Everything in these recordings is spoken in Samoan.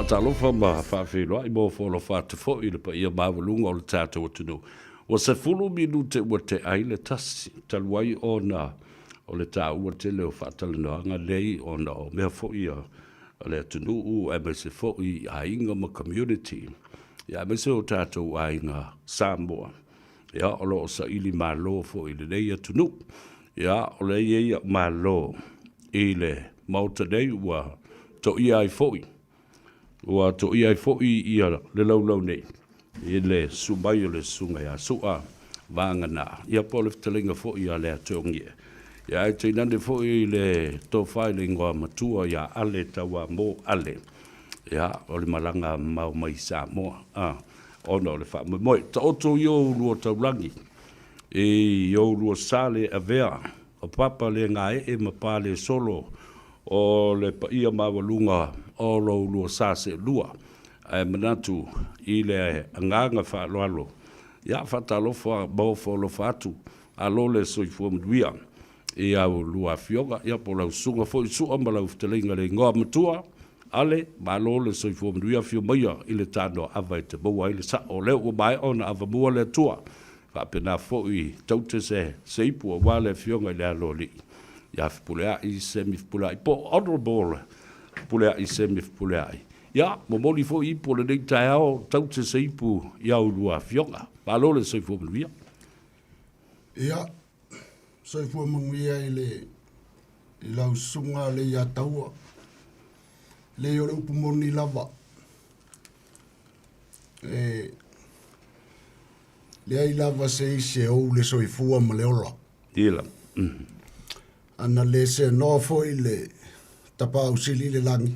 Faatalofa ma faafeiloai ma ofo alofa atu foi i le paia maualuga o le tatou atunuu. Ua 10 minute ua tea ai le 1, talu ai ona o le taua tele o faatalanoaga nei ona o mea foi a le atunuu aemaise foi i aiga ma community, ia aemaise o tatou aiga Samoa, ia o lo o saili malo foi i lenei atunuu. Ia o lea e i ai au malo i le Maota nei ua toia ai foi, ua toia ai foi ia le laulau nei i le susu mai o le Susuga ia Su'a Vagana, ia po o le fetalaiga foi ia Leatogie. Ia ae tainane foi le tofa i le igoa matua ia Ale Tauamo Ale, ia o le malaga mamao mai Samoa, ona o le faamoemoe. Taoto i ou lua taulagi, i ou lua sa le avea, o papa le gaee ma pa le solo, o le paia maualuga o lo oulua sa seelua. Ae manatu i le agaga faaaloalo, ia faatalofa ma ofo alofa atu, alo le soifua manuia i a oulua afioga, ia po o lau susuga foi Sua ma lau fetalaiga i le igoa matua, Ale, malo le soifua manuia, afio maia i le tanoa ava e te maua ai le sao. O lea ua maea ona avamua le Atua, faapena foi taute se se ipu aua le afioga i le Aloalii ia Fepuleai Semi Fepuleai po o Honourable Fepuleai Semi Fepuleai. Ia, momoli foi ipu o lenei taeao, taute se ipu i a oulua afioga. Malo le soifua manuia. Ia, soifua manuia i le i lau susuga le ia taua. Leai o le upu moni lava. E leai lava se isi e ou le soifua ma le ola. Ila. Ana le seanoa foi le tapaau sili i le lagi,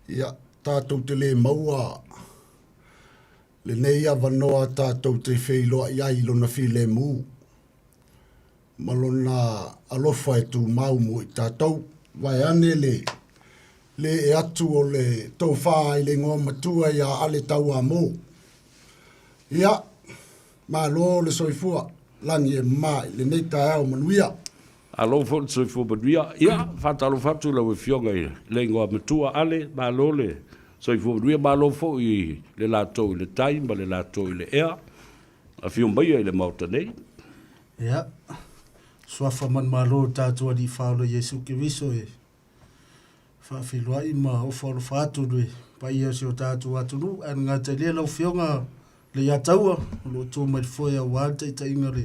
ia tatou te le maua lenei avanoa tatou te feiloai ai i lona filemu ma lona alofa e tumau mo i tatou. Vaeane le le ee atu o le tofa i le igoa matua ia Ale Tauamo. Ia, malo le soifua, lagi e mama i lenei taeao manuia. Malo foi le soifua manuia. Ia, faatalofa atu i lau Afioga i le igoa matua Ale, malo le soifua manuia, malo foi i le latou i le tai ma le latou i le ea. Afio maia i le Maota nei. Ia, suafa manumalo o tatou Alii Faaola Iesu Keriso e faafeiloai ma ofo alofa atu i le paia o si o tatou atunuu. Ae le gata i lea lau Afioga Leiataua, o lo o tu mai le foe aua le taitaiga o le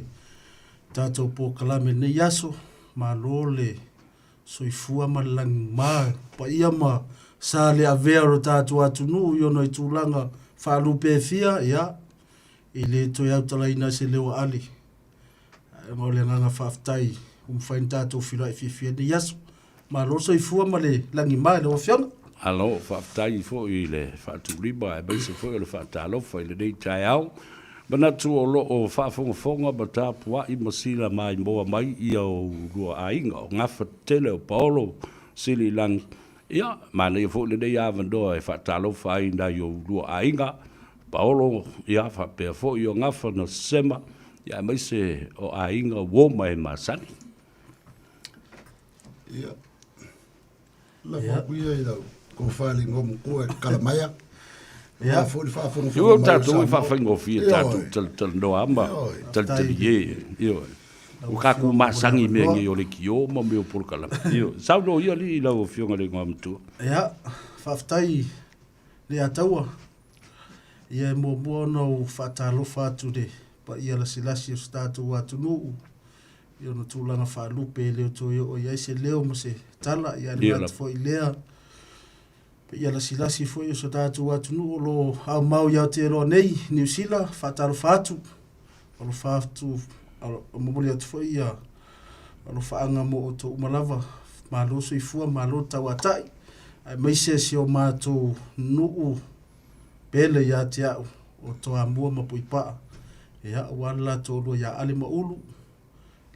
tatou polokalame i lenei aso. Malo le soifua ma le lagima, paia ma sa le avea o lo tatou atunuu i ona itulaga faalupe e fia, ia, e le toe autalaina ai se leo a Ale. Ae o le agaga faafetai ua mafai ona tatou feiloai fiafia i lenei aso. Malo le soifua ma le lagima i lau Afioga. Malo, faafetai foi i le faatulima aemaise foi o le faatalofa i lenei taeao. Manatu o lo o faafogafoga ma tapuai ma sila maimoa mai ia oulua aiga o Gafa Tetele o Paolo Siliilagi. Ia, manaia foi lenei avanoa e faatalofa ai i nai oulua aiga, Paolo, ia, faapea foi o Gafa na Sema, ia aemaise o aiga uo ma e masani. Ia, lafo atu ia i lau tofa i le igoa matua e tatala maia. Ia foi le faafogafoga mai o tatou e faafaigofie tatou talatalanoa ma talitalie. Ioe. Ua tatou masani i mea nei o leitio ma mea o polokalame. Ioe. Saunoa ia alii i lau Afioga i le igoa matua. Ia, faafetai Leiataua. Ia e muamua ona ou faatalofa atu i le paia lasilasi o si tatou atunuu i ona tulaga faalupe e le o toe oo i ai se leo ma se tala. Ia ae atu foi i lea paia lasilasi foi o si o tatou atunuu o lo o aumau i Aotearoa nei, Niu Sila, faatalofa atu, alofa atu, momoli atu foi ia alofaaga mo outou uma lava. Malo soifua, malo le tauatai, aemaise si o matou nuu pele ia te au o Toamua ma Puipaa, ia, aua le la toalua ia Ale ma Ulu,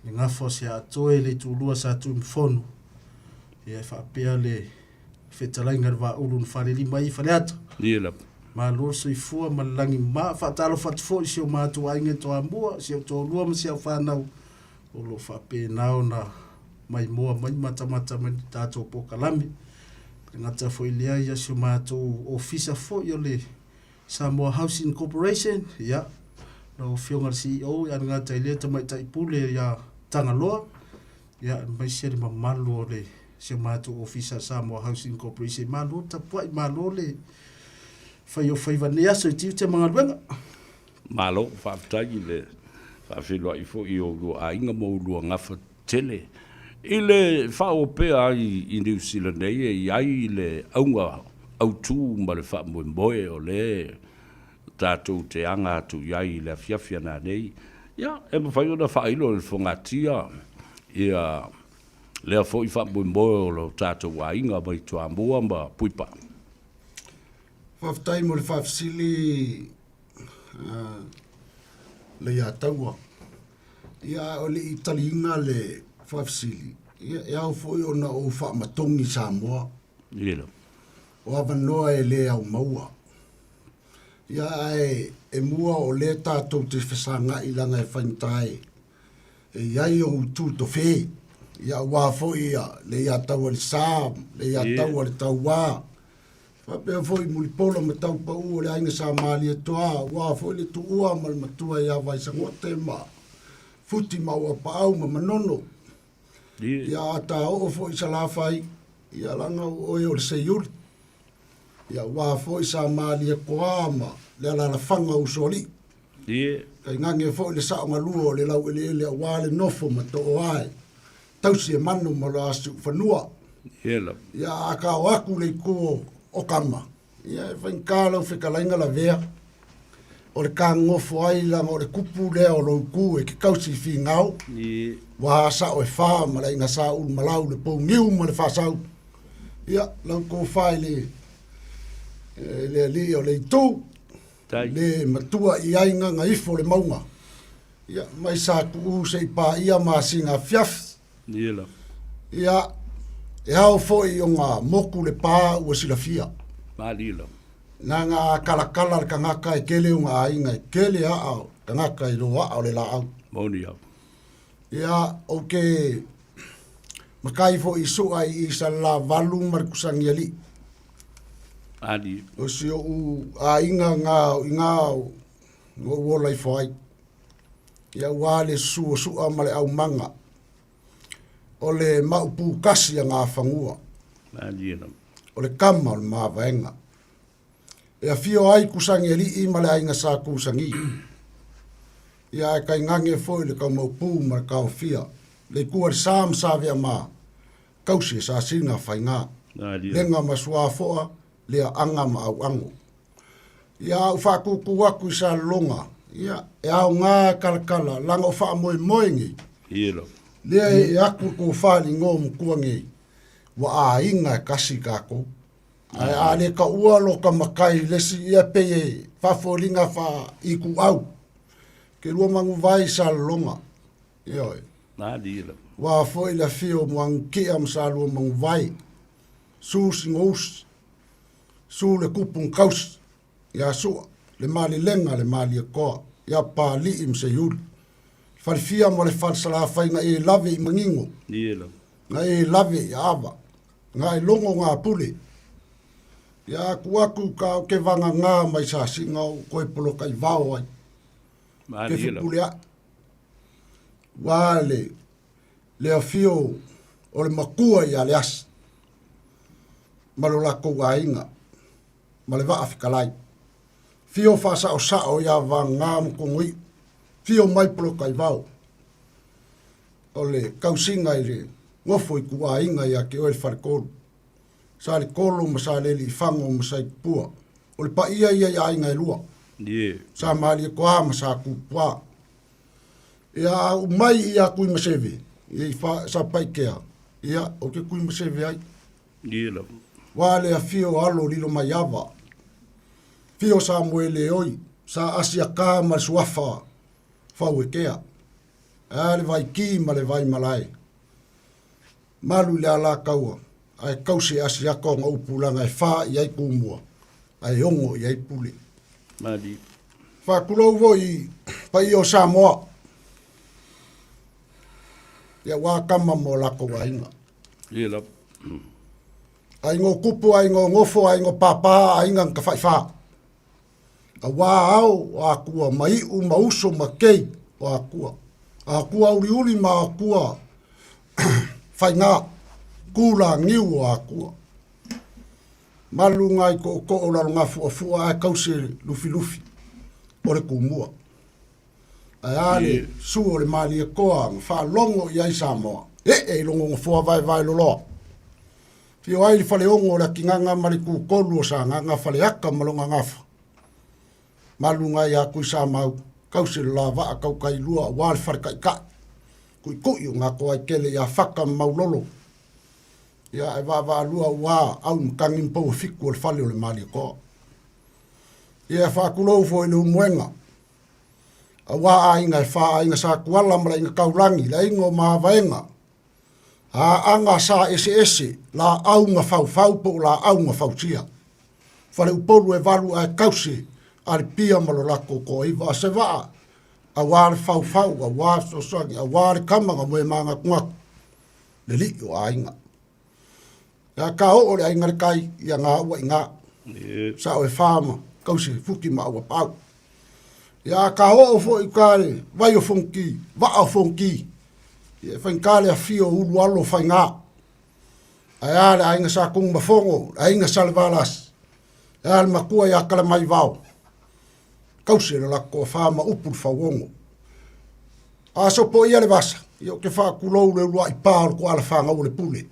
le gafa o Seatoe, le itulua sa Tuimafono, ia e faapea le fetalaiga i le Vaaulu na falelima ai i Faleata. Ia lava. Malo le soifua ma le lagi mama. Faatalofa atu foi i si o matou aiga i Toamua, si ou toalua ma si au fanau o lo o faapena ona maimoa mai matamata mai le tatou polokalame. Le gata foi lea ia si o matou ofisa foi o le Samoa Housing Corporation, ia, lau Afioga i le CEO, ia le gata i lea Tamaitai Pule ia Tagaloa, ia, aemaise le mamalu o le si o matou ofisa Samoa Housing Corporation. Malo le tapuai, malo le fai o faiva nei aso i tiute ma galuega. Malo, faafetai i le faafeiloai foi i oulua aiga ma oulua gafa tele. I le faaopea ai i Niu Sila nei e i ai le auga autu ma le faamoemoe o le tatou te aga atu i ai i le afiafi a nanei, ia, e mafai ona faailo e le fogatia ia lea foi faamoemoe o lo tatou aiga mai Toamua ma Puipaa. Faafetai mo le faafesili Leiataua. Ia, a o le i taliina le faafesili, ia, e ao foi ona ou faamatogi Samoa. Ia. O avanoa e le au maua. Ia, ae e mua o lea tatou te fesagai leaga e faigata e e i ai ou itu tofe. Ia, aua foi ia Leiataua i le sa, Leiataua i le tauā, Faapea foi Mulipola ma Taupau o le aiga Sa Malietoa, aua foi le tuua ma le matua ia Vaisagote ma Futi ma Auapaau ma Manono. Ia a ta oo foi i Salafai, ia leaga o oe o le Seiuli. Ia aua foi Sa Malietoa ma le alalafaga o Usoalii. Tainane foi le saogalua o le laueleele aua le nofo ma Tooae, tausi e manu ma lo Asiufanua. Ia a ka o aku le itu o Kama, ia e faigata lau fetalaiga lavea o le kagofo ai leaga o le kupu lea o lou itu e te tausi i Finao, ua sao e fa ma le aiga Sa Ulumalau le Pouniu ma le Faasau. Ia lau tofa i le le alii o le itu, Le matua i ai gagaifo le mauga. Ia, mai Satu'u se i paia masina afiafi. Ia, e ao foi ona motu le pa ua silafia. Leaga a kalakala le tagata e tele ona aiga, e tele aa o tagata i lo aa o le laau. Ia, ou te matai foi i Su'a i Salelavalu ma le Kusagialii. Ali. O si ou aiga ngā i ngā na ou ola ifo ai. Ia ua le susu o Su'a ma le aumaga. O le maupū kasi a ngā fanua. Ali e O le kama o le mavaega. E afio ai Kusagialii ma le aiga Sa Kusagi. Ia ae tainane foi le Taumaupū ma le Taofia, le Itu a le Sa ma Saveama, tausi e Sasina Faiga, Lega ma Suafoa, Leaaga ma Auago. Ia a ou faatūtū atu i Salelologa, ia, e aoga e kalakala, leaga o faamoemoe nei, lea e atu le tofa i le igoa o matua nei, ua aiga e tasi tatou. Ae a le taua lo ta matai i le isi, ia pei e faafoliga faa-ituau. Ke lua manuvai i Salelologa. Ioe. Ua foi le afio o Muagututia ma Salua Manuvai, Su Sigousi, Su le Kupu na Tausi, ia Sua, le Malilega le Malietoa, ia Papalii ma Seiuli, le Falefia ma le Falesalafai na e lave i Manino, na e lave i Aava, na e logo ngā pule. Ia atu atu ka o ke vagagā mai Sasiga o koe poloka i vao ai. Ke fepuleaʻi. Ua le, le afio o le matua ia Leasi ma lo latou aiga ma le vaa fetalai. Fio faasaosao ia Vagagā ma Togoiu. Fio mai Polokaivao. O le tausiga i le nofo i tuaiga ia te oe le Faletolu. Saletolu ma Saleliifago ma Saitupua. O le paia ia i aiga e lua. Sa Malietoa ma Sa Tupua. Ia a u mai ia Tuimaseve, ia i Sapaikea, ia ou te Tuimaseve ai. Ua le afio alo Lilomaiava. Fio Samuele oi, Sa Asiata ma le Suafa Fauekea. Ae a le Vaiki ma le Vaimalae. Malu i le Alataua, ae tausi e Asiata ona upu leaga e fa i ai Tumua, ae ono i ai Pule. Malie. Faatulou foi i paia o Samoa, ia ua kama mo latou aiga. Ia lava. Aiga o Kupu, aiga o Gofo, aiga o Pāpā, aiga na Tafaifā. Auā ao o Akua ma iʻu ma uso ma kei o Akua. Akua uliuli ma Akua faigā, kula niu o Akua. Malu ngā i koʻokoʻo lalo ngā fuafua ae kause lufilufi o le kumua. Ae a le su o le malie koa na faalogo i ai Samoa, ee i logo gofoa vaevae loloa. Fio ai le faleogo o le Akinaga ma le Kukolu o Sagaga Faleaka ma lona gafa. Malu gai ia Tuisamau, kausi le lavaa taukailua aua le faletaʻitaʻi, kuʻikuʻi o Gatoaitele ia Fata ma Maulolo. Ia ae vaavaalua aua au matagi ma Pouafitu o le fale o le Malietoa. Ia faatulou foi i le Umuega, aua aiga e fa aiga Satuala ma le aiga Taulagi, le aiga o Mavaega, Aaga sa eseese, laau na faufau po o laau na fausia. Faleupolu e valu ae tause a le pia ma lo latou toaiva a se vaa, auā le faufau, auā le fesoasoani, auā le tama na moe mānatunatu, le lii o aiga. Ia ka oo le aiga le kai, ia ngā ua i ngā. Sa o e whā ma kause fuki ma aua pau. Ia ka oo foi ka le vai o Fonoti, vaa o Fonoti, Ia e faigata le afio o Ulualo o Faiga. Ae a le aiga Sa Tunumafono, le aiga Salevalasi, ae a le matua ia Kalamaivao, tausi e lo latou toafa ma upu le fauono. A sopoia le vasa, ia ou te faatulou le uluai pa o le toala fanau o le pule.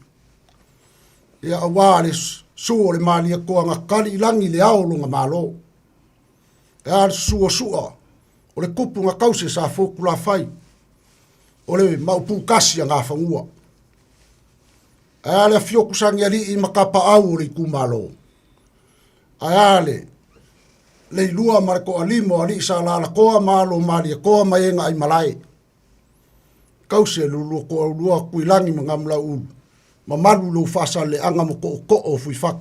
Ia auā le su o le Malietoa na tali i lagi le ao o lona Malo. E a le susu o Sua, o le kupu na tausi e Safotulafai, o le maupū kasi a Gafanua. Ae a le afio Kusagialii ma Kapaau o le itumalo. Ae a le Leilua ma le Toalima o Alii sa Lalatoa ma Alo o Malietoa ma e na Aimalae. Tausi e lulua toaulua Tuilagi ma Gamulauulu, mamalu i lou faasaleaga ma tootoo o Fuifatu.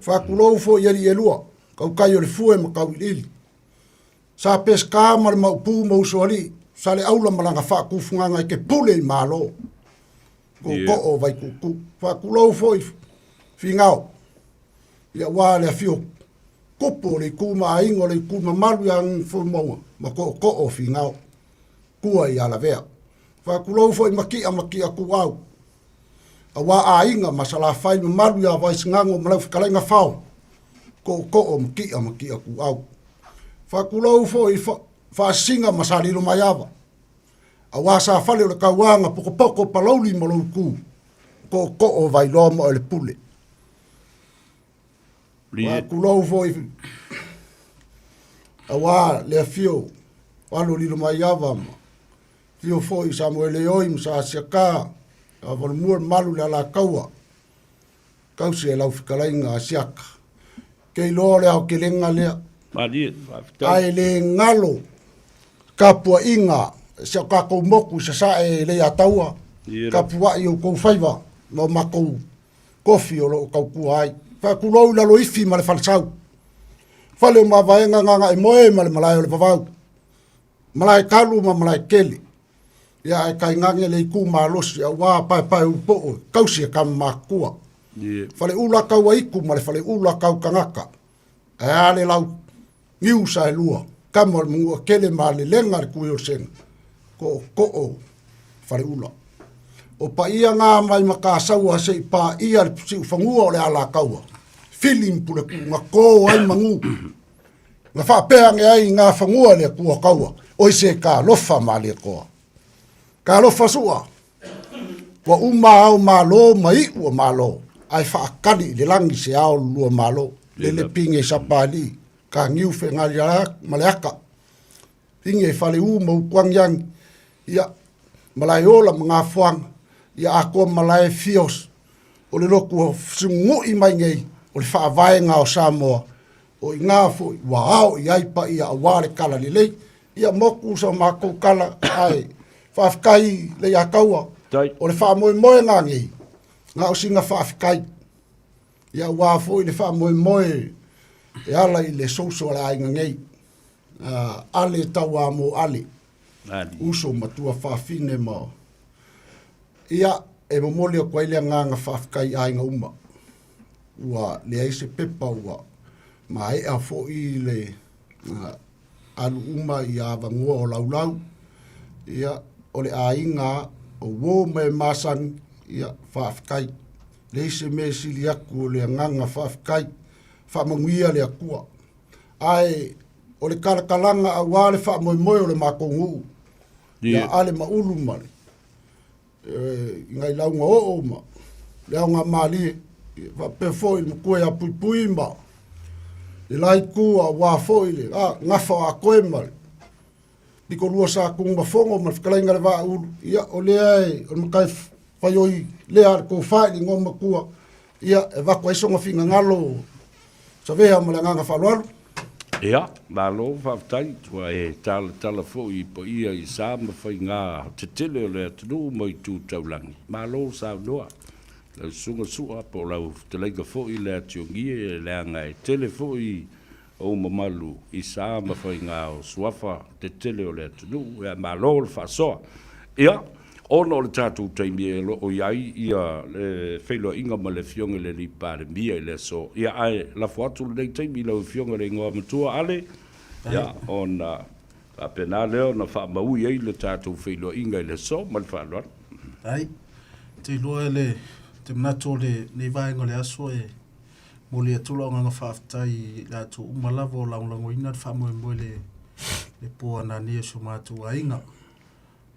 Faatulou foi i alii e lua, Tautai o le Fue ma Tauiliili. Sa Peseta ma le Maopu ma Usoalii, Saleaula ma lana faatufugaga i te pule i Malo, tootoo o Vaituutuu. Faatulou foi Finao, ia aua le afio Kupu o le itu ma aiga o le itu mamalu ia Gagaifomauga ma tootoo o Finao, tua i Alavea. Faatulou foi Matia ma Matia Tuau, aua aiga ma Salafai mamalu ia Vaisigano ma lau fetalaiga Fao, tootoo o Matia ma Matia Tuau. Faatulou foi Faasisiga ma Salilomaiava, aua sa fale o le tauaga pokopoko Palauli ma lou itu, tootoo o Vailoa ma Oelepule. Faatulou foi aua le afio o alo o Lilomaiava ma afio foi Samuele Oi ma Sa Asiata, Valomua le Malu le Alataua, tausi e lau fetalaiga Asiata. Ke iloa o le aotelega lea. Malie, faafetai. Ae le galo tapuaiga si o tatou motu i Sasae e Leiataua, tapuai i outou faiva ma o matou kofi o lo o tautua ai. Faatulou i Laloifi ma le Falesau, fale o Mavaega Gagaemoe ma le Malae o le Vavau, Malae Talu ma Malae Tele. Ia ae tainane le itu malosi aua Paepaeulupo'o e tausi e tama matutua. Faleula tau aitu ma le faleula tau tagata. Ae a le lau niu saelua, tama o le Manuatele ma Lelega le tui o le sega, tootoo Faleula. O paia ngā mai Matasaua se i pāia le siufanua o le Alataua, fili ma Puletuu na tō ai manu. Na faapea ane ai i ngā fanua le Atua kaua, oi se talofa Malietoa. Talofa Sua, ua uma ao malo ma iʻu o malo, ae faakali i le lagi se ao lulua malo. Lele pine i Sapalii, ka niu fegali ma le aka. Pine i Faleu ma Utuagiagi, ia, Malaeola ma Gafoaga, ia atoa malae fia o le lotu fesugu'i mai nei o le faavaega o Samoa, o i ina foi ua ao i ai paia aua le talalelei. Ia motu sa matou tala, ae faafetai Leiataua, o le faamoemoega nei, na o sina faafetai. Ia aua foi le faamoemoe e ala i le souso a le aiga nei. Ale tauā mo Ale, uso matua faafine ma... Ia, e momoli atu ai le agaga faafetai i aiga uma. Ua leai se pepa ua maea foi le alu uma i avanoa o laulau, ia, o le aiga o uo ma e masani, ia, faafetai. Leai se mea e sili atu o le agaga faafetai, faamanuia le Atua. Ae o le talatalaga aua le faamoemoe o le matou nuu, ia Ale ma Ulu ma le i nai lauga oo ma le aoga malie faapea foi le matua ia Puipui ma le la itu aua foi le gafa o Atoe ma le pitolua sa Tunumafono ma le fetalaiga i le Vaaulu. Ia, o lea e, o le matai faioi lea a le tofa i le igoa matua, ia, e avatu ai sona finagalo savea ma le agaga faaaloalo. Ia, malo faafetai, ua e talatala foi i paia i sa ma faiga tetele o le atunuu ma itu taulagi. Malo saunoa lau Susuga Sua po o lau fetalaiga foi Leatiogie, leaga e tele foi ou mamalu i sa ma faiga o suafa tetele o le atunuu. Ia, malo le faasoa. Ia, ona o le tatou taimi e lo o i ai ia le feiloaiga ma le Afioga i le Alii Palemia i le aso, ia, ae lafo atu lenei taimi i lau Afioga i le Igoamatua Ale, ia, ona faapena lea ona faamaui ai le tatou feiloaiga i le aso. Ma le faaaloalo. Ai, te iloa e le te manatu o lenei vaega o le aso e momoli atu lau agaga faafetai i latou uma lava o lagolagoina le faamoemoe le le po anania o si o matou aiga.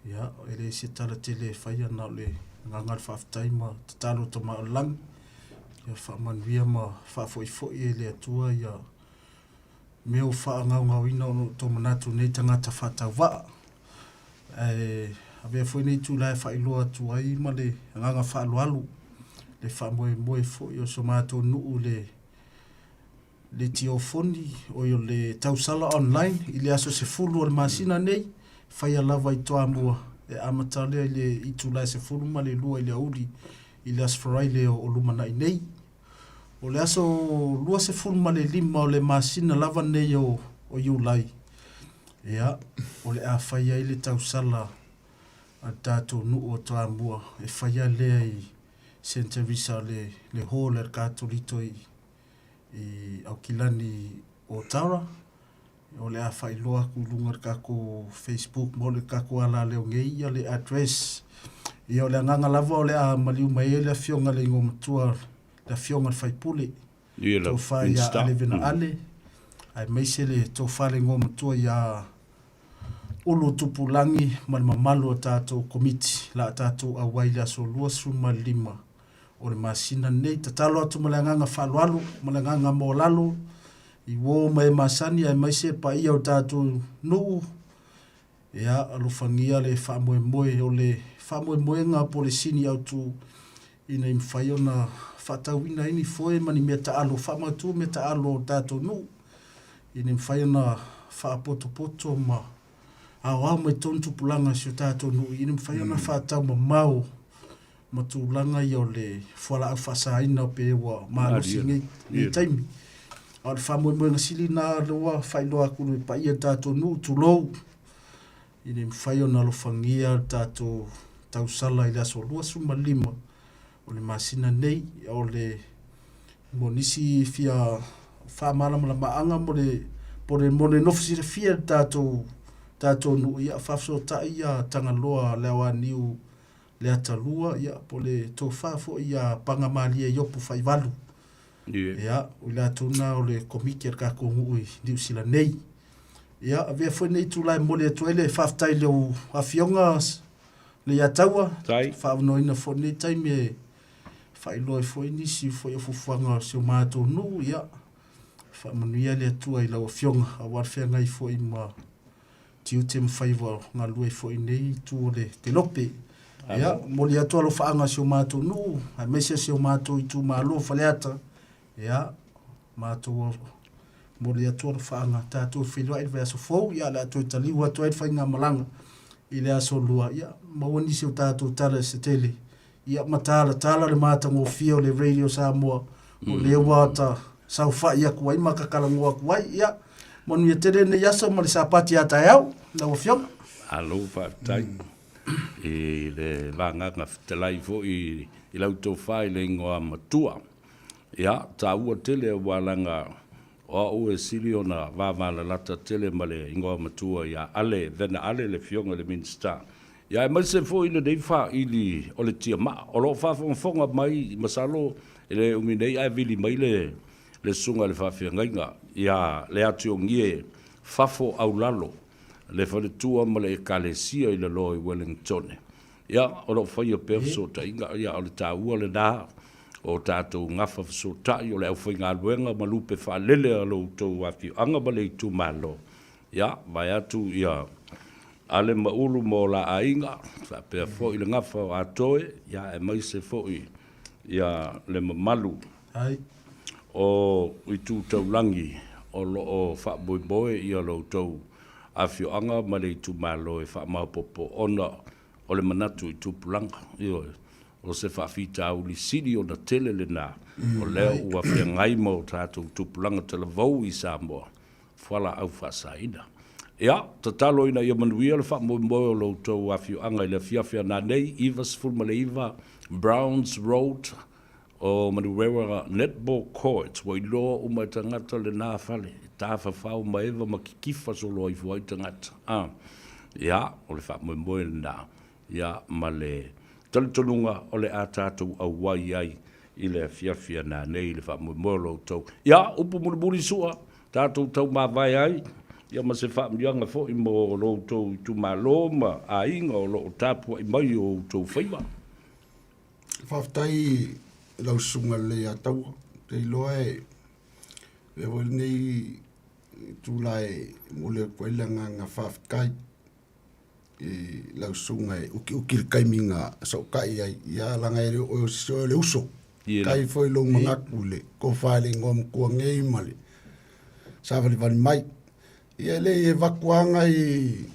Ia, e leai se tala tele e faia na o le agaga o le faafetai ma tatalo tama o le lagi. Ia faamanuia ma faafoifo'i e le Atua ia mea o faagaogaoina ona o tomanatu nei tagata faatauvaa. Ae avea foi nei itula e faailoa atu ai ma le agaga faaaloalo le faamoemoe foi o so matou nuu le letiofoni oi o le tausala online i le aso 10 o le masina nei, faia lava i Toamua e amata lea i le itula e 12 i le aoauli i le aso Faraile o lumanai nei. O le aso 25 o le masina lava nei o Iulai, ia, o le a fai ai le tausala a le tatou nuu o Toamua e faia lea i Saint Teresa le hall a le Katoliko i Aukilani o Tara. O le a faailoa atu i luga o le tatou Facebook mo le tatou alaleo nei ia le address. Ia o le agaga lava o le a maliu mai ai le afioga i le igoamatua, le afioga i le faipule, tofa ia Ale Vena Ale, aemaise le tofa le igoamatua ia Ulu Tupulagi ma le mamalu o tatou komiti la a tatou auai i le aso 25 o le masina lenei. Tatalo atu ma le agaga faaaloalo ma le agaga maualalo i uo ma e masani aemaise le paia o tatou nuu, ia alofagia le faamoemoe o le faamoemoega po o le sini autu ina ia mafai ona faatauina ai ni foe ma ni mea taalo, faamautu mea taalo o tatou nuu ina ia mafai ona faapotopoto ma aoao mai totonu tupulaga o si o tatou nuu ina ia mafai ona faataumamao ma tulaga ia o le fualaau faasaina pe ua malosi i nei taimi. A o le faamoemoega sili lena lea ua faailoa atu i le paia o le tatou nuu, tulou, ina ia mafai ona alofagia le tatou tausala i le aso 25 o le masina nei. O le mo nisi fia faamalamalamaga mo le po le mo le nofo silafia i le tatou tatou nuu, ia faafesootai ia Tagaloa Leaoaniu Leatalua, ia, po o le tofa foi ia Pagamalie Iopu Faivalu. Ia, o i latou na o le komiti a le tatou nuu i Niu Sila nei. Ia, avea foi lenei itula e momoli atu ai le faafetai i lau Afioga Leiataua, faaavanoaina foi lenei taimi e faailoa ai foi nisi foi o fuafuaga o si o matou nuu. Ia, faamanuia le Atua i lau Afioga aua le feagai foi ma tiute ma faiva o galue foi i nei itu o le Kelope. Ia, momoli atu alofaaga a si o matou nuu, aemaise si o matou itumalo o Faleata. Ia, matou momoli atu alofaaga, tatou feiloai i le vaiaso fou, ia o le a toe taliu atu ai le faigamalaga i le aso Lua, ia maua nisi o tatou tala se tele Ia matalatala le matagofie o le Radio Samoa, o lea ua ta saofai atu ai ma tatalanoa atu ai. Ia, manuia tele lenei aso ma le Sapati a taeao, lau Afioga. Malo faafetai i le vagaga fetalai foi i lau tofa i le igoa matua. Ia, taua tele aua leaga o au e sili ona vavalalata tele ma le igoa matua ia Ale, Vena Ale le Afioga i le Minisita. Ia aemaise foi lenei faili o le tiamaa. O lo o faafogafoga mai, masalo e le umi nei ae vili mai le le susuga i le faafeagaiga ia Leatiogie Fafo Aulalo, le faletua ma le Ekalesia i lalo i Wellingtone. Ia, o lo o faia pea fesootaiga, ia, o le taua lena o tatou gafa fesootai, o le aufaigaluega ma lupe faalele a lo outou afioaga ma le itumalo. Ia, vaeatu ia Ale ma Ulu ma o la aiga, faapea foi le gafa o Atoe, ia, aemaise foi ia le mamalu o itu taulagi o lo o faamoemoe ia lo outou afioaga ma le itumalo e faamaopoopo ona o le manatu i tupulaga. Ioe, o se faafitauli sili ona tele lena o lea ua feagai ma o tatou tupulaga talavou i Samoa, fualaau faasaina. Ia, tatalo ina ia manuia le faamoemoe o lo outou afioaga i le afiafi a nanei, 99 Browns Road, O Manurewa Netball Court, ua iloa uma e tagata lena fale, e tafafao maeva ma kikifa solo ifo ai tagata. A, ia, o le faamoemoe lena, ia, ma le talitonuga o le a tatou auai ai i le afiafi a nanei i le faamoemoe o lo outou. Ia, upu mulimuli sua, tatou tau mavae ai, ia ma se faamanuiaga foi mo lo outou itumalo ma aiga o lo o tapuai mai i o outou faiva. Faafetai i lau susuga lelei ia Taua. Ou te iloa e avea foi lenei itula e momoli atu ai le agaga faafetai i lau susuga e utiuti le taimi na fesootai ai, ia leaga e le o oe o se isi, o oe o le uso. Faafetai foi i lou manatu i le tofa i le igoamatua nei ma le savalivali mai. Ia e leai e avatu lava nai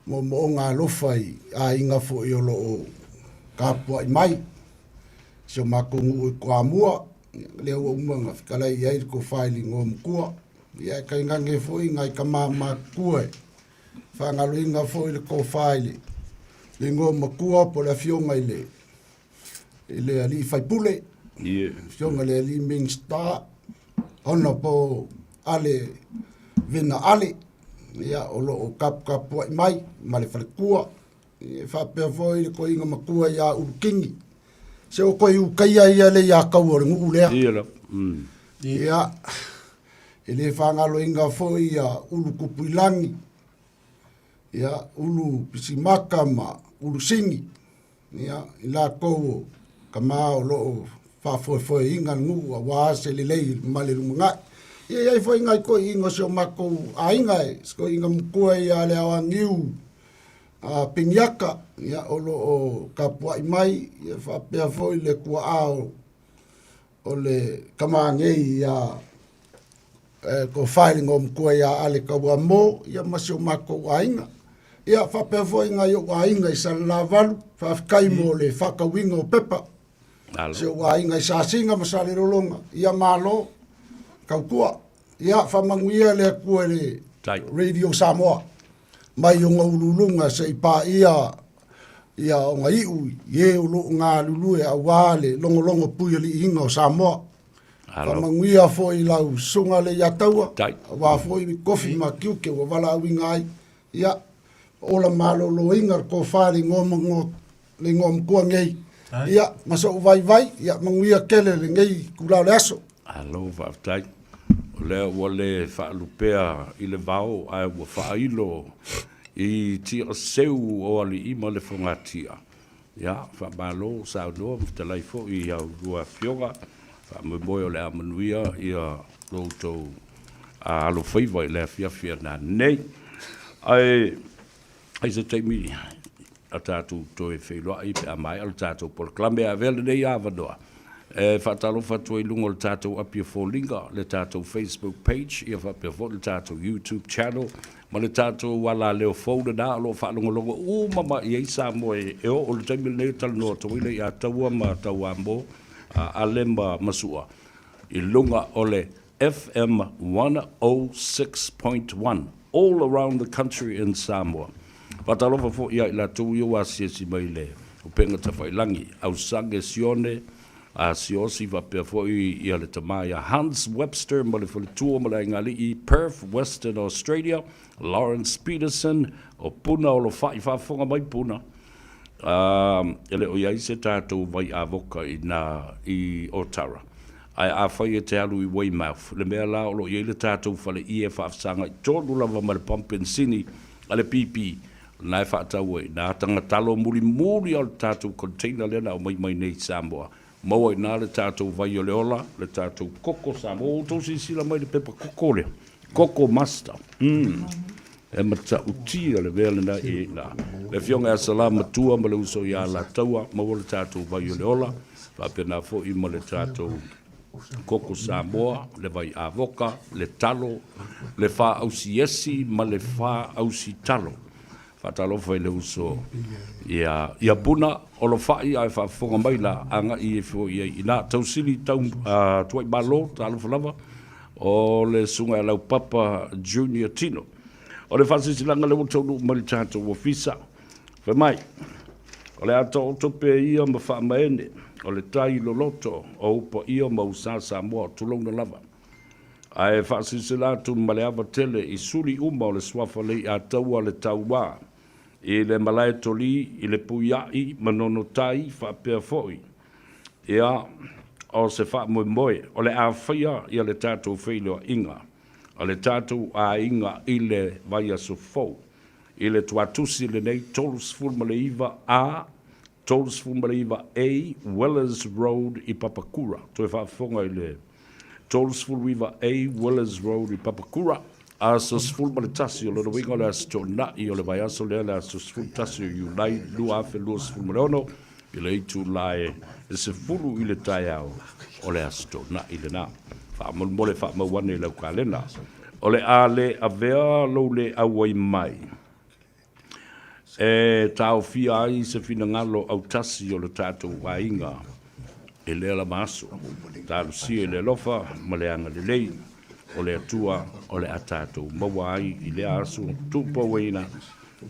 moomooga alofa i aiga foi o lo o tapuai mai, si o matou nuu i Toamua, lea ua uma ona fetalai i ai le tofa i le igoamatua. Ia ae tainane foi nai tama matutua e faagaloina foi le tofa i le igoamatua po o le afioga i le i le alii faipule, afioga i le alii Minisita, Honourable Ale Vena Ale, ia, o lo o taputapuai mai ma le faletua, e faapea foi le toeaina matua ia Ulu Kingi. Se o toe ukaia ia le ia taua o le nuu lea. Ia, e le faagaloina foi ia Ulu Tupuilagi, ia Ulu Pisimaka ma Ulu Sini. Ia, i latou o tama o lo o faafoefoeina le nuu aua se lelei ma le lumanai. Ia, e i ai foi nai toeaiina o si o matou aiga, si toeaina matua ia Leaoaniu Peniata, ia, o lo o tapuai mai, ia faapea foi le tuaa o le tama nei ia Tofa i le Igoamatua ia Ale Tauamo ia ma si o matou aiga. Ia faapea foi nai ou aiga i Salelavalu, faafetai mo le faatauina o pepa. Si ou aiga i Sasina ma Salelologa, ia malo tautua. Ia faamanuia le Atua i le Radio Samoa mai ona uluuluga se i paia ia ona iu i e o lo o galulue aua le logologo puialiiina o Samoa. Faamanuia foi i lau susuga Leiataua, aua foi le tofi ma tiute ua valaauina ai. Ia, ola maloloina le tofa i le igoamatua nei. Ia, ma sou vaivai, ia manuia tele lenei itula o le aso. Malo faafetai. O lea ua le faalupea i le vao ae ua faailo i tiaseu o alii ma le fogatia. Ia, faamalo saunoa ma fetalai foi i a oulua afioga. Faamoemoe o le a manuia ia lo outou alofaiva i le afiafi a nanei. Ae i se taimi a tatou toe feiloai pe a maea le tatou polokalame. Ae avea lenei avanoa e faatalofa atu ai i luga o le tatou api o foliga, le tatou Facebook page, ia faapea foi le tatou YouTube channel ma le tatou alaleo fou lena o lo o faalogologo uma mai i ai Samoa e oo i le taimi lenei o talanoa atu ai le ia Taua ma Tauamo, Ale ma Masua i luga o le FM 106.1 all around the country in Samoa. Faatalofa foi ia i latou ia ua asiasi mai i le upega tafailagi, Ausage Sione, Asiasi faapea foi ia le tama ia Hans Webster ma le faletua ma le aigaalii Perth, Western Australia, Lawrence Peterson o Puna o lo fa'i faafofoga mai Puna. E le o i ai se tatou vai avoka i nā i Otara. Ae afai e te alu i Weymouth, le mea la o lo o i ai le tatou fale ie e faafesagai tonu lava ma le pamu penisini a le BP, o lena e faatau ai nā tagatalo mulimuli o le tatou container lea na aumai mai nei i Samoa. Maua i nā le tatou vai o le ola, le tatou koko Samoa. Ua outou silasila mai i le pepa koko lea? Koko Master. Mm. E matautia le mea lena i ina. Le Afioga ia Salā Matua ma le uso ia Alataua, maua le tatou vai o le ola, faapena foi ma le tatou koko Samoa, le vai avoka, le talo, le faaausiesi ma le faausitalo. Faatalofa i le uso ia, ia Puna, Olofa'i ae faafofoga mai la, agai ifo i ai ina. Tausili tau uh, Tuaimalo, talofa lava, o le susuga ia Laupapa Junior Tino. O le faasilasilaga lea ua taunuu mai le tatou ofisa, fai mai, o le a taoto pea ia ma faamaene o le tai loloto o ou paia ma ou sa Samoa, tulouna lava. Ae faasilasila atu ma le ava tele i suli uma o le suafa Leiataua le Tauā i le malae toli i le Puia'i ma Nonotai faapea foi ia o se faamoemoe o le a faia ia le tatou feiloaiga a le tatou aiga i le vaiaso fou i le Tuatusi lenei 39 A 39 A Wellers Road i Papakura. Toe faafofoga i le 39 A Wellers Road i Papakura, aso 11 o lona uiga o le aso Toonai o le vaiaso lea, le aso 11 o Iulai 2026 i le itula e 10 i le taeao o le aso Toonai lena. Faamolemole faamau ane i lau kalena. O le a le avea lou le auai mai e taofia ai se finagalo autasi o le tatou aiga i lea lava aso. Talosia i le alofa ma le agalelei o le Atua o le a tatou maua ai i lea aso tuupauina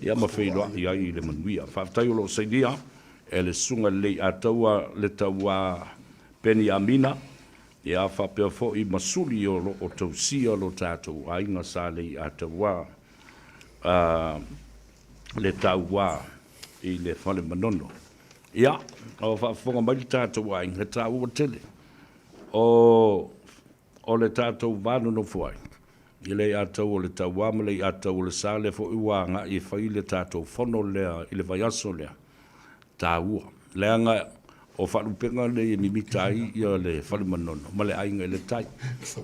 ia ma feiloai ai i le manuia. Faafetai o lo o sainia e le Susuga Lelei Ataua le Tauā Peniamina ia faapea foi ma suli o lo o tausia lo tatou aiga Sa Lei Ataua le tauā i le fale manono. Ia, o faafofoga mai le tatou aiga, he taua tele o, o le tatou va nonofo ai i le iatau o le tauā ma le iatau o le sa, lea foi ua agai e fai le tatou fono lea i le vaiaso lea. Taua, leaga o faalupega nei e mimita ai ia le fale manono ma le aiga i le tai.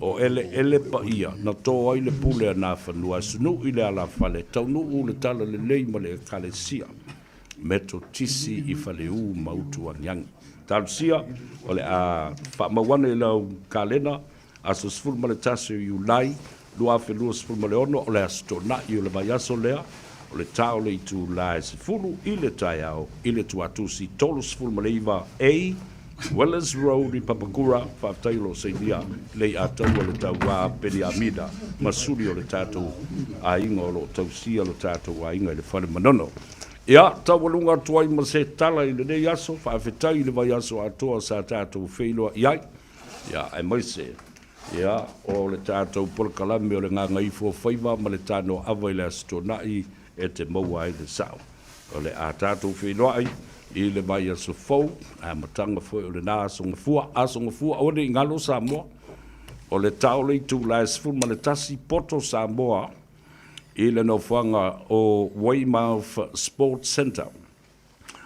O eleele paia na to ai le pule a Nafanua, asunuu i le alafale, taunuu le talalelei ma le Ekalesia Metotisi i Faleu ma Utuagiagi. Talosia, o le a faamau ane i lau kalena Aso 11 o Iulai 2026, o le Aso Toonai o le vaiaso lea, o le ta o le itula e 10 i le taeao i le Tuatusi 39 A, Wellers Road i Papakura. Faafetai o lo o sainia lei ataua le tauā Peniamina ma suli o le tatou aiga o lo o tausia lo tatou aiga i le fale Manono. Ia, taualuga atu ai ma se tala i lenei aso, faafetai i le vaiaso atoa sa tatou feiloai ai. Ia, aemaise, ia, o le tatou polokalame o le Gagaifo Faiva ma le Tanoaava i le Aso Toonai e te maua ai le sao. O le a tatou feiloai i le vaiaso fou, amataga foi o lena Aso Gafua. Aso Gafua, aua ne i galo Samoa, o le tao le itula e 11 poto Samoa i le nofoaga o Weymouth Sports Centre.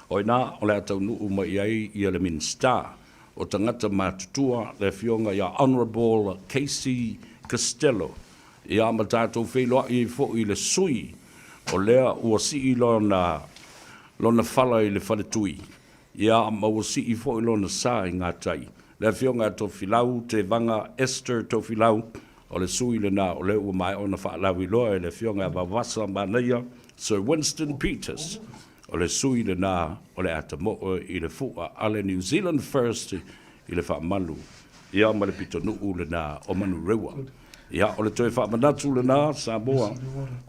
O i ina o le a taunuu mai i ai ia le Minisita o Tagata Matutua, le Afioga ia Honourable Casey Costello, ia ma tatou feiloai ai foi i le sui o lea ua sii lona, lona fala i le faletui, ia ma ua sii foi lona sa i gatai, le Afioga ia Tofilau Tevaga Esther Tofilau, o le sui lena o lea ua maea ona faalauiloa e le Afioga ia Vaovasa Manaia Sir Winston Peters, o le sui lena o le atamoo i le fua a le New Zealand First i le faamalu ia ma le pitonuu lena o Manurewa. Ia, o le toe faamanatu lena Samoa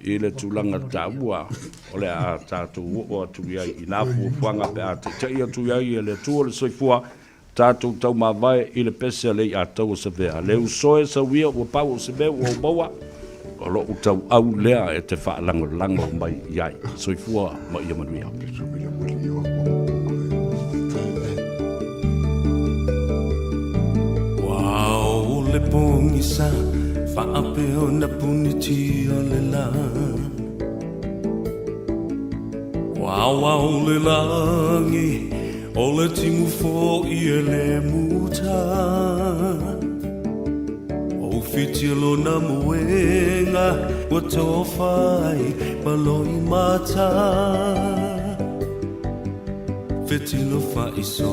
i le tulaga taua o le a tatou oo atu i ai i nā fuafuaga pe a taitai atu i ai e le Atua le soifua. Tatou taumavae i le pese a le iʻataua Savea. Le uso e sau ia ua pau o se mea ua ou maua, o loʻu tauau lea e te faalagolago mai i ai. Soifua ma ia manuia. Ua o le pogisa faapea ona puniti o le la. Ua aoao le lagi o le timu fo'i e le muta. Ua fiti lona moega ua tofa ai ma loimata. Fetilo fa'iso.